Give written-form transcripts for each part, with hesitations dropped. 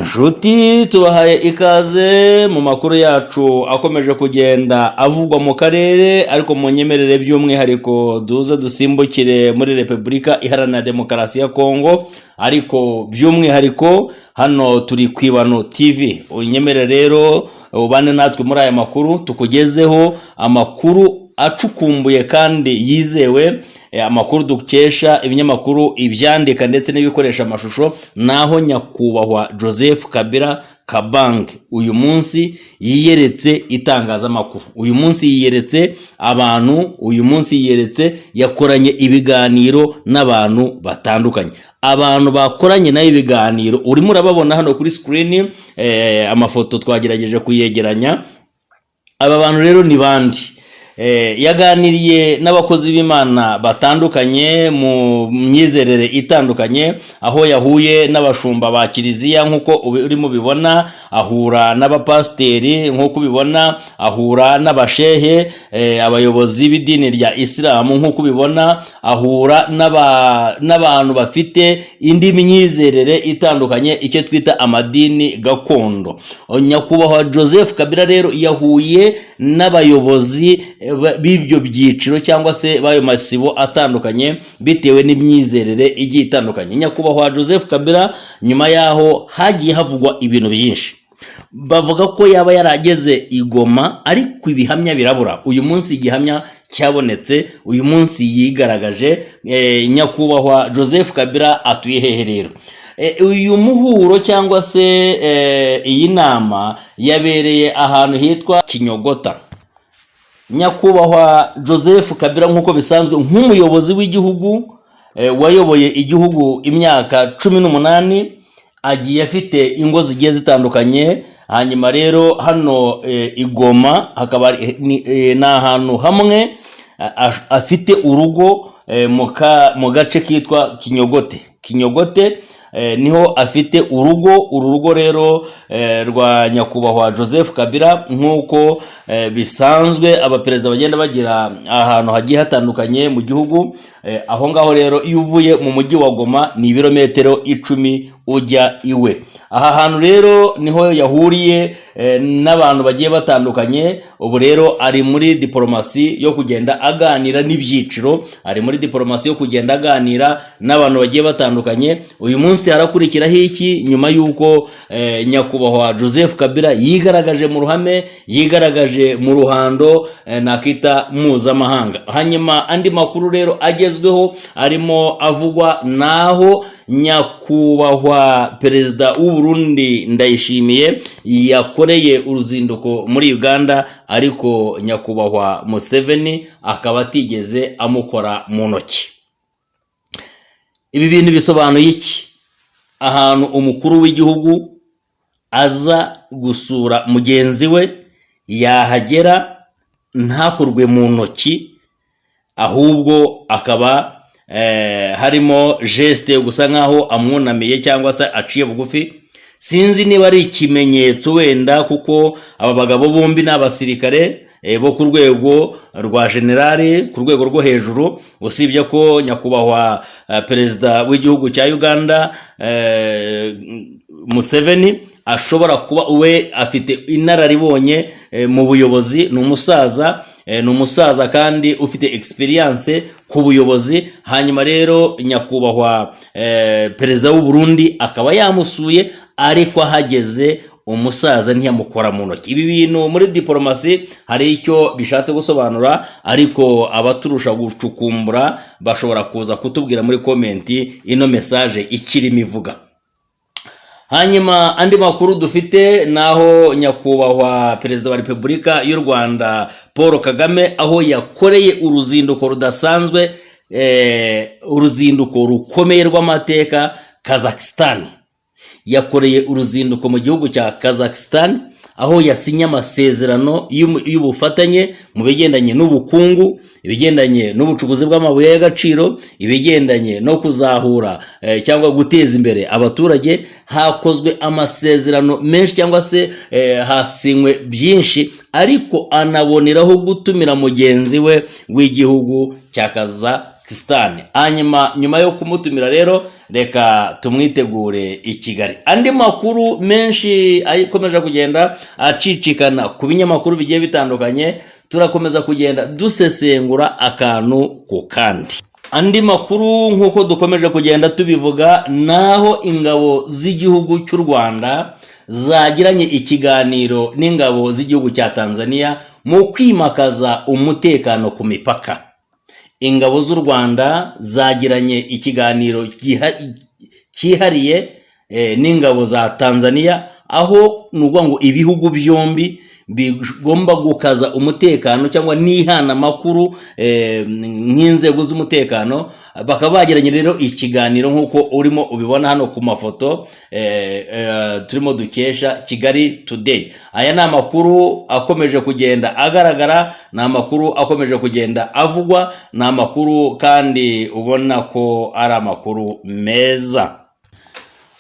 Nshuti, tubahaye ikaze mu makuru yacu akomeje kugenda avugwa mu karere, ariko mu nyemerere by'umwihariko duze dusimbukire muri Repubulika Iharanira Demokarasi ya Kongo, ariko by'umwihariko hano turi ku Ibano TV. Unyemerere rero ubane natwe muri aya makuru, tukugezeho amakuru acukumbuye kandi yizewe, amakuru dukesha ibinyamakuru ibyandika ndetse n'ibikoresha amashusho. Naho nyakubahwa Joseph Kabila Kabange uyu munsi yiyeretse itangazamakuru, uyu munsi yiyeretse abantu, uyu munsi yiyeretse, yakoranye ibiganiro n'abantu batandukanye. Abantu bakoranye nayo ibiganiro urimo urababona hano kuri screen, amafoto twagerageje kuyegeranya. Aba bantu rero ni bandi? Yaganiriye n'abakozi b'Imana batandukanye mu myizerere itandukanye, aho yahuye n'abashumba ba kiliziya nk'uko urimo ubibona, ahura n'abapasiteri nk'uko ubibona, ahura n'abashehe, abayobozi b'idini rya Isilamu nk'uko ubibona, ahura n'abantu bafite indi myizerere itandukanye, icyo twita amadini gakondo. Nyakubahwa Joseph Kabila rero yahuye n'abayobozi b'ibyo byiciro cyangwa se b'ayo masibo atandukanye bitewe n'imyizerere igiye itandukanye. Nyakubahwa Joseph Kabila, nyuma y'aho hagiye havugwa ibintu byinshi, bavuga ko yaba yarageze i Goma, ariko ibihamya birabura. Uyu munsi igihamya cyabonetse, uyu munsi yigaragaje. Nyakubahwa Joseph Kabila atuye hehe rero? Uyu muhuro cyangwa se iyi nama yabereye ahantu hitwa Kinyogota. Nyakubahwa Joseph Kabila, nk'uko bisanzwe nk'umuyobozi w'igihugu, wayoboye igihugu imyaka 18, agiye afite ingo zigiye zitandukanye. Hanyuma rero hano i Goma hakaba ni ahantu hamwe afite urugo, mu gace kitwa Kinyogote. Kinyogote niho afite urugo. Uru rugo rero rwa nyakubahwa Joseph Kabila, nk'uko bisanzwe abaperezida bagenda bagira ahantu hagiye hatandukanye mu gihugu, aho ngaho rero iyo uvuye mu mujyi wa Goma ni ibirometero 10 ujya iwe. Aha hantu rero niho yahuriye n'abantu bagiye batandukanye. Ubu rero ari muri diporomasi yo kugenda aganira n'ibyiciro, ari muri diporomasi yo kugenda aganira n'abantu bagiye batandukanye. Uyu munsi harakurikiraho iki nyuma y'uko nyakubahwa Joseph Kabila yigaragaje mu ruhame, yigaragaje mu ruhando nakita mpuzamahanga? Hanyuma andi makuru rero agezweho arimo avugwa naho nyakubahwa perezida w'u Burundi Ndayishimiye yakoreye uruzinduko muri Uganda, ariko nyakubahwa Museveni akaba atigeze amukora mu ntoki. Ibi bintu bisobanuye iki? Ahantu umukuru w'igihugu aza gusura mugenzi we, yahagera ntakorwe mu ntoki, ahubwo akaba harimo geste gusa nkaho amwunamiye cyangwa se aciye bugufi. Sinzi niba ari ikimenyetso wenda, kuko aba bagabo bombi ni abasirikare bo ku rwego rwa generali, ku rwego rwo hejuru, usibye ko nyakubahwa perezida w'igihugu cya Uganda Museveni ashobora kuba we afite inararibonye mu buyobozi. Ni umusaza, ni umusaza kandi ufite experience ku buyobozi. Hanyuma rero nyakubahwa perezida w'u Burundi akaba yamusuye, ariko ahageze umusaza ntiyamukora mu ntoki. Ibi bintu muri diporomasi hari icyo bishatse gusobanura, ariko abaturusha gucukumbura bashobora kuza kutubwira muri comment ino message ikirimo ivuga. Hanyuma andi makuru dufite naho nyakubahwa perezida wa Repubulika y'u Rwanda Paul Kagame, aho yakoreye uruzinduko rudasanzwe, uruzinduko rukomeye rw'amateka Kazakhstan. Yakoreye uruzinduko mu gihugu cya Kazakhstan, aho yasinye amasezerano y'ubufatanye mu bigendanye n'ubukungu, ibigendanye n'ubucukuzi bw'amabuye y'agaciro, ibigendanye no kuzahura cyangwa guteza imbere abaturage. Hakozwe amasezerano menshi cyangwa se hasinywe byinshi, ariko anaboneraho gutumira mugenzi we w'igihugu cya Kazakhstan. Kazakhstan. Hanyuma nyuma yo kumutumira rero, reka tumwitegure i Kigali. Andi makuru menshi akomeje kugenda acicikana ku binyamakuru bigiye bitandukanye, turakomeza kugenda dusesengura akantu ku kandi. Andi makuru, nk'uko dukomeje kugenda tubivuga, naho ingabo z'igihugu cy'u Rwanda zagiranye ikiganiro n'ingabo z'igihugu cya Tanzania mu kwimakaza umutekano ku mipaka. Ingabo z'u Rwanda zagiranye ikiganiro cyihariye n'ingabo za Tanzania, aho ni ukuvuga ngo ibihugu byombi bigomba gukaza umutekano cyangwa n'ihanamakuru nk'inzego z'umutekano. Bakaba bagiranye rero ikiganiro nk'uko urimo ubibona hano ku mafoto turimo dukesha Kigali Today. Aya ni amakuru akomeje kugenda agaragara, ni amakuru akomeje kugenda avugwa, ni amakuru kandi ubona ko ari amakuru meza.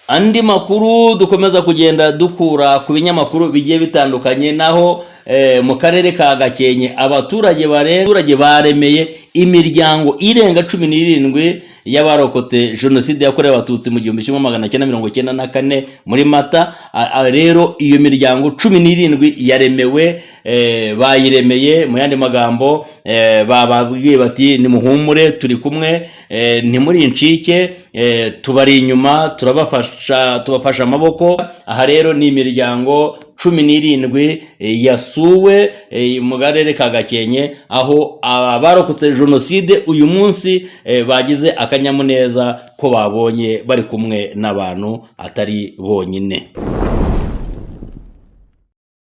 Andi makuru dukomeza kugenda dukura ku binyamakuru bigiye bitandukanye, naho mu karere ka Gakenke abaturage baremeye imiryango irenga 17 y'abarokotse Jenoside yakorewe Abatutsi mu 1994 muri Mata. Rero iyo miryango 17 yaremewe, bayiremeye, mu yandi magambo bababwiye bati: "Nimuhumure, turi kumwe, ntimuri incike, tubari inyuma, turabafasha, tubafasha amaboko." Aha rero ni imiryango 17 yasuwe mu karere ka Gakenke, aho abarokotse jenoside uyu munsi bagize akanyamuneza ko babonye bari kumwe n'abantu, atari bonyine.